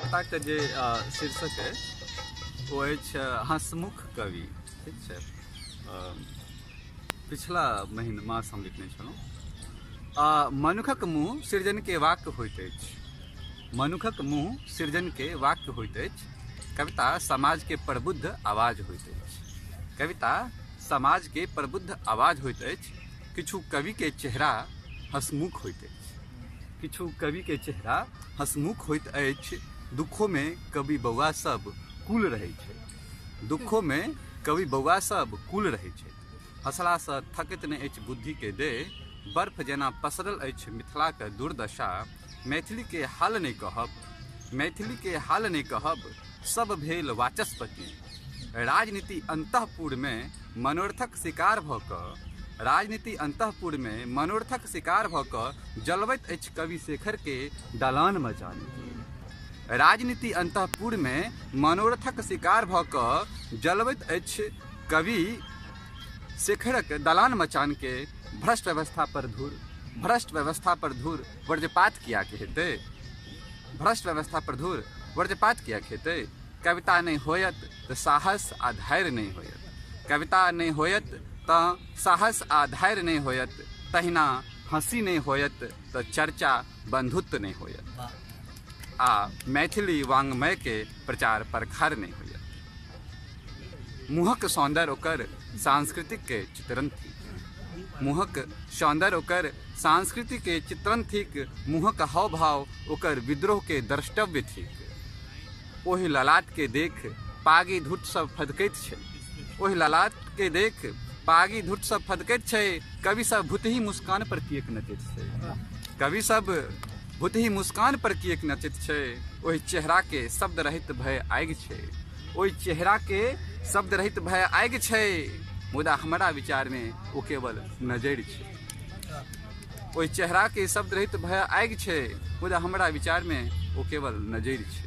कविताके जे शीर्षक अछि ओ अछि हँसमुख कवि। ठीक छै, पिछला महीना मास हम लिखने छलहुँ। मनुखक मुँह सृजनके वाक्य होइत अछि, मनुखक मुँह सृजनके वाक्य होइत अछि, कविता समाजके प्रबुद्ध आवाज होइत अछि, कविता समाजके प्रबुद्ध आवाज होइत अछि। किछु कविके चेहरा हँसमुख होइत अछि, किछु कविके चेहरा हँसमुख होइत अछि। दुखोमे कवि बौआ सब कुल रहै छै, दुखोमे कवि बौआ सब कुल रहै छै। हँसलासँ थकैत नहि अछि बुद्धिके देह, बर्फ जेना पसरल अछि मिथिलाके दुर्दशा। मैथिलीके हाल नहि कहब, मैथिलीके हाल नहि कहब, सब भेल वाचस्पति। राजनीति अन्तःपुरमे मनोरथक शिकार भऽ कऽ, राजनीति अन्तःपुरमे मनोरथक शिकार भऽ कऽ जलबैत अछि कवि शेखरके दलान मचानके। राजनीति अन्तःपुरमे मनोरथक शिकार भऽ कऽ जलबैत अछि कवि शेखरक दलान मचानके। भ्रष्ट व्यवस्था पर धूर, भ्रष्ट व्यवस्था पर धूर वज्रपात कियाक हेतै, भ्रष्ट व्यवस्था पर धूर वज्रपात कियाक हेतै। कविता नहि होयत तऽ साहस आ धैर्य नहि होयत, कविता नहि होयत तऽ साहस आ धैर्य नहि होयत, तहिना हँसी नहि होयत तऽ चर्चा बंधुत्व नहि होयत, आ मैथिली वाङ्मयके प्रचार प्रसार नहि होयत। मुँहक सौन्दर्य ओकर सांस्कृतिकके चित्रण थिक, मुँहक सौन्दर्य ओकर सांस्कृतिकके चित्रण थिक, मुँहक हाव भाव ओकर विद्रोहके द्रष्टव्य थिक। ओहि ललाटके देख पागी धुट सब फदकैत छै, ओहि ललाटके देख पागी धुट सब फदकैत छै, कवि सब भूतही मुस्कान पर किएक नचैत छै, कवि सब भूतही मुस्कान पर किएक नचैत छै। ओहि चेहराके शब्द रहित भय आगि छै, ओहि चेहराके शब्द रहित भय आगि छै, मुदा हमरा विचारमे ओ केवल नजरि छै। ओहि चेहराके शब्द रहित भय आगि छै, मुदा हमरा विचारमे ओ केवल नजरि छै।